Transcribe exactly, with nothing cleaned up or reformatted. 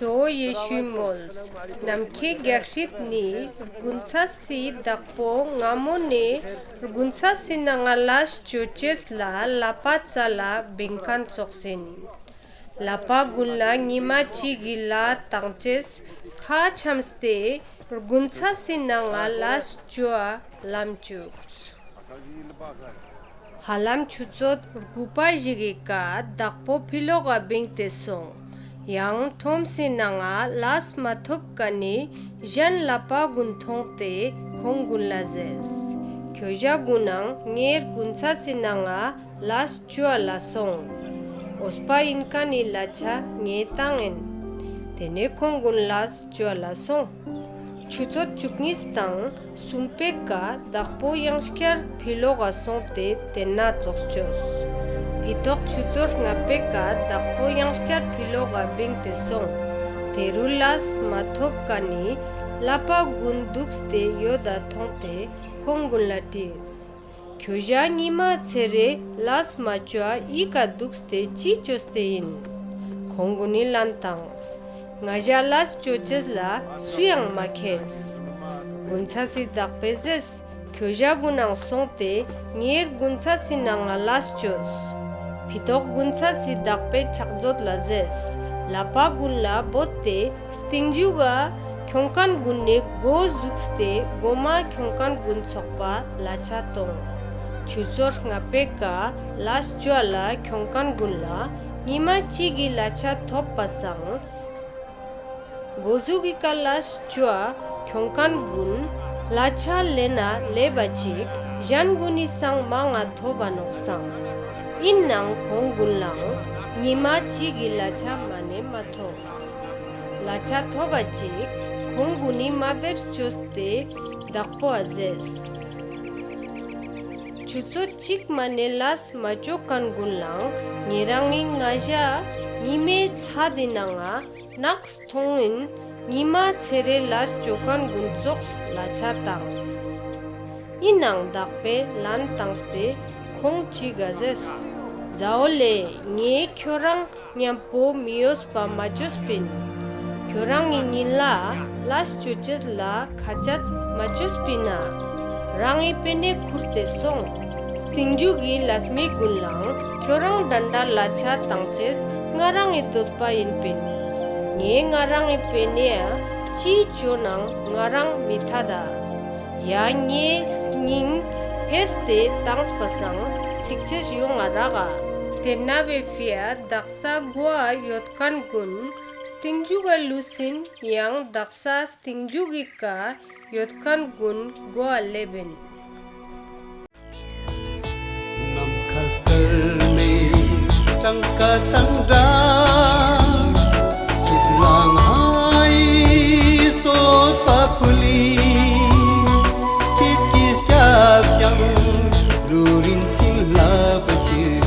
ཇོ་ཡེ་ཤུའི་མོལས། ནམ་ཁའེ་གྱལ་སྲིད་ནི་རྒུན་ཚས་སི་དག་པོ་སྔ་མོ་ནེ་རྒུན་ཚས་སི་ནང་ང་ལས་ཅོ་ཅེས་ལ་ལས་པ་ཙལ་ལ་བིང་ཁན་ཙོགས་ཨིན། ལས་པ་གུན་ལ་ཉི་མ་ཅིག་གི་ལས་ཏང་ཅེས་ཁ་ཆམས་ཏེ་རྒུན་ཚས་སི་ནང་ང་ལས་ཅོའ་ལམ་ཅུགས། ཧ་ལམ་ཆུ་ཚོད་གུ་པ་ཞིག་གི་ཀ་དག་པོ་ཕི་ལོག་ག་བིངས་ཏེ་སོང་། ཡང་ཁྲོམ་སི་ནང་ང་ལས་མ་ཐོབ་ཁན་ནི་ཞན་ལས་པ་གུན་ཐོང་སྟེ་ཁོང་གུན་ལ་ཟེརས། ཁྱོ་ཞ་གུན་ནའང་ངའེ་རྒུན་ཚས་སི་ནང་ང་ལས་ཅོའ་ལ་སོང་། འོས་པ་ཨིན་ཁན་ནི་ལས་ཆ་ངའེ་ཏང་ཨིན། ཏེ་ནེ་ཁོང་གུན་ལས་ཅོའ་ལ་སོང་། ཆུ་ཚོད་ཅུ་གཉིས་དང་སུམ་པའེ་ཀ་དག་པོ་ཡང་སྐྱར་ཕི་ལོག་ག་སོང་སྟེ་ཏེན་ན་ཙོགས་ཅོས། ཕི་ཏོག་ཆུ་ཚོད་ལྔ་པའེ་ཀ་དག་པོ་ཡང་སྐྱར་ཕི་ལོག་ག་བིངས་ཏེ་སོང་། ཏེ་རུ་ལས་མ་ཐོབ་ཁན་ནི་ལས་པ་གུན་དུགས་ཏེ་ཡོད་ད་ཐོང་སྟེ་ཁོང་གུན་ལ་དྲིས། ཁྱོ་ཞ་ཉི་མ་ཚེ་རེ་ལས་མ་ཅོའ་འི་ཀ་དུགས་ཏེ་ཅི་ཅོས་ཏེ་ཨིན། ཁོང་གུན་ནི་ལན་ཏངས། ང་ཞ་ལས་ཅོ་ཅེས་ལ་སུའང་མ་ཁྱེརས། རྒུན་ཚས་སི་དག་པོའེ་ཟེརས། ཁྱོ་ཞ་གུན་ནའང་སོང་སྟེ་ངའེ་རྒུན་ཚས་སི་ནང་ང་ལས་ཅོས། ཕི་ཏོག་རྒུན་ཚས་སི་དག་པོའེ་ཆག་ཛོད་ལ་ཟེརས། ལས་པ་གུན་ལ་བོས་ཏེ་སྟིང་ཇུག་ག་ཁྱོང་ཁན་གུན་ནི་གོ་ཟུགས་ཏེ་གོ་མ་ཁྱོང་ཁན་གུན་ཚག་པ་ལས་ཆ་ཏོང་། ཆུ་ཚོད་ལྔ་པའེ་ཀ་ལས་ཅོའ་ལ་ཁྱོང་ཁན་གུན་ལ་ཉི་མ་ཅིག་གི་ལས་ཆ་ཐོབ་པ་སང་། གོ་ཟུག་གི་ཀ་ལས་ཅོའ་ཁྱོང་ཁན་གུན་ལས་ཆ་ལེན་ན་ལེབ་བ་ཅིག་ཞན་གུན་ནི་སང་མང་ང་ཐོབ་བ་ནོག་སང་། ཨིན་ནའང་ཁོང་གུན་ལའང་ཉི་མ་ཅིག་གི་ལས་ཆ་མ་ནེ་མ་ཐོབ། ལས་ཆ་ཐོབ་བ་ཅིག་ཁོང་གུན་ནི་མ་བེབས་ཅོས་ཏེ་དག་པོའ་ཟེརས། ཆུ་ཚོད་ཅིག་མ་ནེ་ལས་མ་ཅོ་ཁན་གུན་ལའང་ཉེ་རང་ངི་ང་ཞ་ཉི་མའེ་ཚད་དི་ནང་ང་ནགས་ཐོང་ཨིན། ཉི་མ་ཚེ་རེ་ལས་ཅོ་ཁན་གུན་ཙོགས་ལས་ཆ་ཏངས། ཨིན་ནའང་དག་པོའེ་ལན་ཏངས་ཏེ་ཁོང་ཅིག་ག་ཟེརས། ཛ་འོ་ལེ་ངའེ་ཁྱོ་རང་ཉམ་པོ་མི་འོས་པ་མ་ཅོས་པིན། ཁྱོ་རང་ངི་ཉིན་ལ་ལས་ཅོ་ཅེས་ལ་ཁ་ཆད་མ་ཅོས་པིན་ན། རང་ངི་པེ་ནེ་ཁུར་ཏེ་སོང་། སྟིང་ཇུག་གི་ལས་མི་གུན་ལའང་ཁྱོ་རང་དྲན་དྲའ་ལས་ཆ་ཏང་ཅེས་ང་རང་ངི་དོད་པ་ཨིན་པིན། ངའེ་ང་རང་ངི་པེ་ནེའ་ཅི་ཅོ་ནའང་ང་རང་མི་ཐད་ད། ཡ་ངའེ་སྙིང་ཕེས་ཏེ་ཏངས་པ་སང་ཚིག་ཅེས་ཡོང་ང་རག་ག། ཏེན་ན་བོའེ་ཕིའ་དག་ས་གོའ་ཡོད་ཁན་གུན་སྟིང་ཇུག་ག་ལུས་ཨིན། ཡང་དག་ས་སྟིང་ཇུག་གི་ཀ་ཡོད་ཁན་གུན་གོའ་ལེབ་ཨིན། ནམ་ཁའེ་སྐར་མའེ་གྲངས་ཀ་དང་འདྲ། ཁྱེད་ལ་ངའི་བསྟོད་པ་ཕུལ་ཨིན། ཁྱེད་ཀྱི་སྐྱབས་ཀྱང་ལུས་རིན་ཆེན་ལས་པ་ཅིག